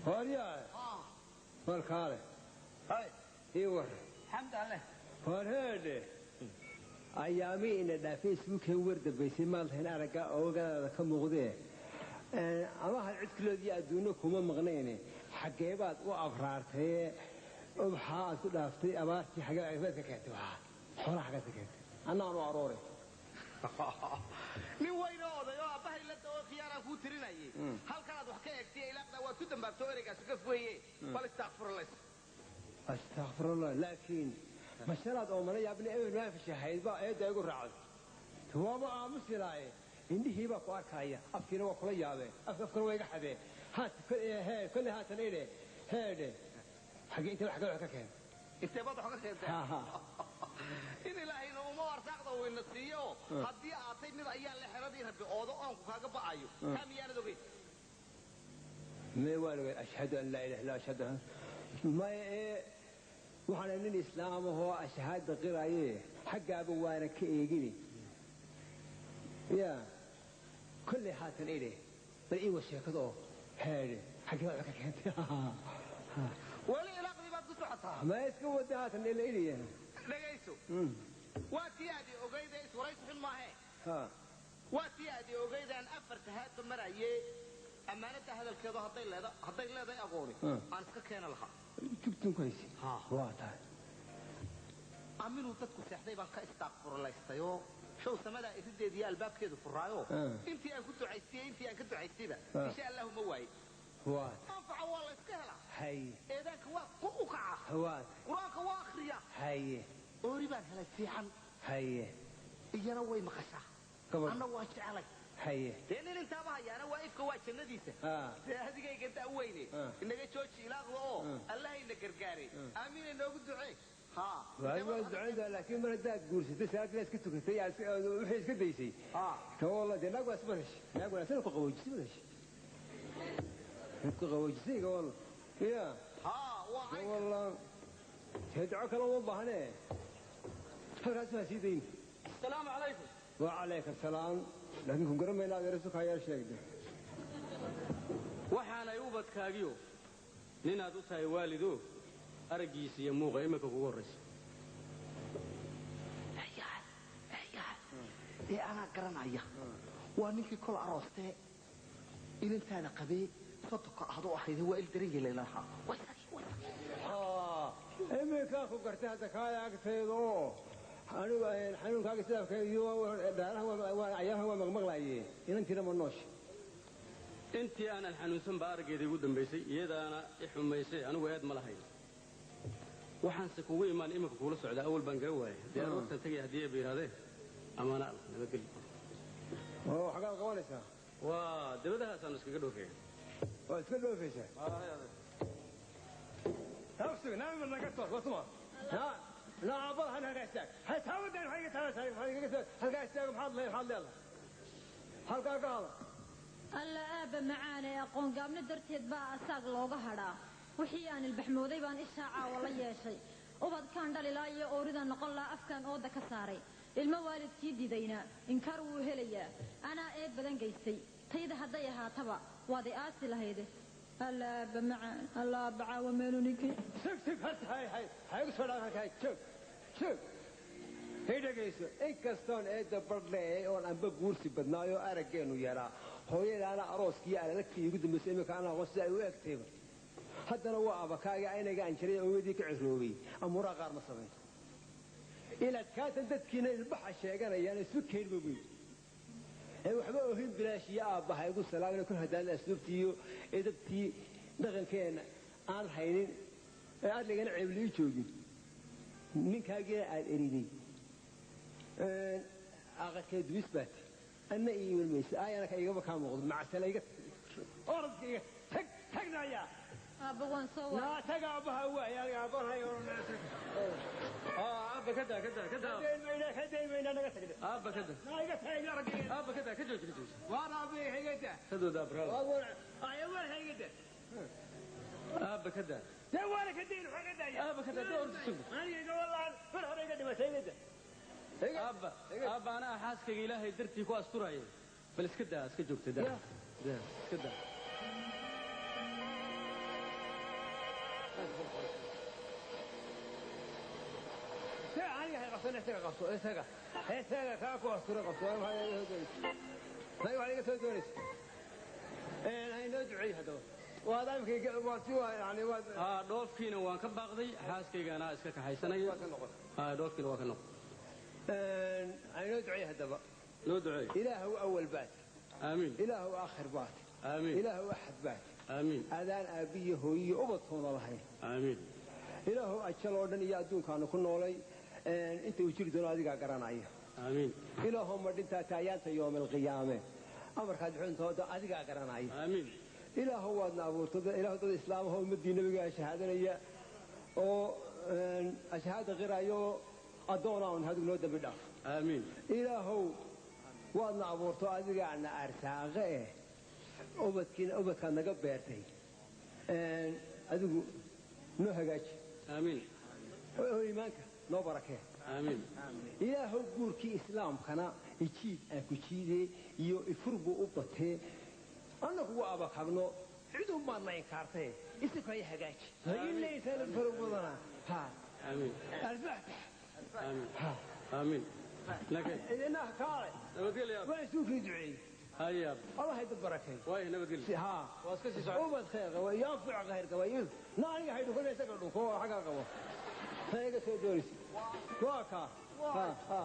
Horyaa markaale ii war. Alxamdulilah. Horheedhe ayaamii ina dhaafay isbuukee war dambaysay maaltayn aragga oogadaada ka muuqdee amaha cidkiloodii adduunno kuma maqnayne xaggee baad u abraartayee ubaxaa aad ku dhaaftay abaartii xaggeebaad ka keentay waxaa xoolaha xaggeed ka keentay annaanu arooray. Nin weyn oo oday oo aabbahay la dao khiyaaraan kuu tirinayay halkanaad wax ka eegtay ilaaqdaa waad ku dambaabto ereygaas gaf weeye bal istakfirlays. Astakfirullah laakiin mashalaad oo mana yaabna ebel maafishahayd baa eedda igu raacday waaba aamusi laaye indhihii baa ku arkaya afkiina waa kula yaabeen afkana waa iga xadeen kolle haatan idhe heedhe xagee intee xagee wax ka keentay intee baad wax ka keentay in ilaahayna uma arsaaqda uu ina siiyo haddii aatay mid ayaa la xeradii rabbi oodo oonku kaaga ba'ayo kaa miyaanad ogeyn may waan ogeyn ashhadu an laa ilaha illa ashhadu an maya ee waxaana nin islaam ahoo ashahaada qiraaye xaggaaba waana ka eegini ya kolley haatan idhe bal iiwa sheekada oo heedhe xaggee wax ka keentay weli ilaaqdii baad ku socotaa ma iska wada haatan ila idhiya dhagayso waa tii aadi ogeyde iswaraysi xun maahe waa tii aadi ogeydaan afarta haadba maraye ammaanada hadalkeedu hadday leedahay aqooni aan iska keena lahaa jugtun ku haysi waa tahay aminuu dadku seexday baan ka istaaqfurlaystayoo show samadaa irideed iyo albaabkeedu furaayo intii aan ku ducaystay intii aan ka ducaystayba insha allahu ma waaye anfaca waa la iska helaa eedaanka waa ku u kaca qur-aanka waa akhriya oori baan helay fiican iyana way maqashaa anna waa jecelay dee nin intaaba hayaana waa ifka waa jannadiisa dee adigayga da'weyne inaga jooji ilaaqda oo allahayna gargaaray aamiina noogu ducee waa ducayntaa laakiin mar haddaad guursatay salaadina iska tukatay wixii iska daysay kawalla dee naag waa isma heshay naag wanaagsan ku qaboojisay ma heshay ku qaboojisay kawalla ya kawalla dee duco kale uma baahne halkaas waa sii dayn. Asalaamu calaykum. Wacalayka asalaam laakiin ku garan mayna adeer suka ayaa sheegtay waxaanay ubadkaagiyo ninaad u tahay waalido araggiisa iyo muuqa iminka kugu horraysa ee anaa garanaya waa ninkii kol aroostee inantaada qabee sodonka aad u ahayd waa il daran yeelay lahaa. Iminkaa ku gartay hadda kaaya agtayda oo anigu xanuunkaaga sidaafkaiyo dhaaraha cayaaraha waa maqmaqlaaye inantiina ma noosha intii aanan xanuunsan baa araggeeda igu dambaysay iyadaana i xumaysay anigu eed ma lahayn waxaanse kugu imaan iminka kuula socdaa awal baan gara waayay dee aroortan tegaya haddii ayba yidhahdeen amaana al nabadgelyo. Oo xagaad qabanaysaa waa dabadahaasaanu iskaga dhoofaya waa iska dhoofaysaa nafsiga naamir naga toos wasma naa aabada han halkaa istaag hay taawadan maxay iga taabaysaa halkaa istaag maxaad leedahay halkaa ka hada alla aabba macaane aqoon gaabno darteed baa asaag looga hadhaa wixii aan ilbaxmooday baan ishaa caawa la yeeshay ubadkaan dhalilaa iyo oorida noqon lahaa afkaan ooda ka saaray ilmo waalidkii didayna inkaar wuu helayaa anaa eed badan geystay tayda hadday ahaataba waad i aasi lahayde alla aabba macaan alla aabba caawa meelu ninkii sug sug horta hay hay hay igu soo dhaaf halkaa joog joog hay dhegayso inkastoon eedda badhleeyay oon anba guursi badnaayoo araggeennu yaraa hooyadaana arooskiiyo alalagtii igu dambaysay iminka aan aqoon sida ay u egtayba haddana waa abakaaga aynaga aan jiray ooyadii ka ciroobay amuuraha qaar ma samayn ilaad kaatan dadkiina ilbaxa sheeganayaan isu keenba buy ee waxba ohin bilaash iyo aabbaha igu salaamina kol haddaan asluubtii iyo edabtii dhaqankeenna aan haynin ee adligana ceeblii joogin ninkaagiina aad eriday aqalkee duwis baati anna ii iman maysa aayana ka igaba kaa muuqdo macsala iga orodka iga tag tagnaya aabba waan soo naa tag aabbaha waay aniga aabbahay aabba kada kada kada ka dayn mayna naga tagna aabba kada naa iga tag aragga aabba kada ka jooji ka jooji waan aabbahay igada kadooda abraal aya waan igada aabba kada dee waana ka dayn waxa ka daaya aabba kada door sug aniga iga wallaan mar hore iga dhimatay igada aabba aabba anaa xaaskayga ilaahay dartii ku asturaya bal iska daa iska joogta daa daa iska daa. Aniga hay qabsan, isaga qabso, isaga isaga kaa ku astura qabso. Waxaa iga soo doonaysa haynoo duceey haddaba. Waad imika waa si waa yani waad Haa, dhoofkiina waan ka baaqday, xaaskaygaana iska kaxaysanaya. Waa ka noqon. Haa, dhoofkiina waa ka noqon. Haynoo duceey haddaba. Noo duceey. Ilaahu awal baat. Aamiin. Ilaahu aakhir baat. Aamiin. Ilaahu axad baat. Aamiin. Adaan aabbiyo hooyiyo ubadkoona lahayn. Aamiin. Ilaahu ajal oo dhan iyo adduunkaanu ku noolay inta uu jiri doono adigaa garanaya. Aamiin. Ilaahu ma dhintaa taayaanta yoom alqiyaame amarkaad bixintooda adigaa garanaya. Aamiin. Ilaahu waadna abuurtay, ilaahu dad islaamaha ummadii nabiga shahaadanaya oo shahaada qiraayo addoonaan adigu noo dambi dhaaf. Aamiin. Ilaahow waadna abuurto, adigaana arsaaqe eh, ubadkiina ubadkaad naga beertay adigu noo hagaaji. Aamiin. Oo iimaanka noo barakee. Aamiin. Ilaahow guurkii islaamkana ijiid aan ku jiidee iyo ifur buu u batee, annagu waa abakabno cidun baadna inkaartay, isukaya hagaaji ilaysan faro badana ha. Aamiin. Alfaatix. Aamiin. Aamiin. Nakay. Idina kaale. Nabadgelyo. Waa isuukii duceeyey. Haya. Allah idin barakay. Waay, nabadgelyo. Ha. Waa iska sii socon. Ubad khayr qaba, yanfic khayr qaba, na aniga haydhu kale isaga dhunko oo xaggaa qabo ha iga soo doonaysa waa kaa ha ha.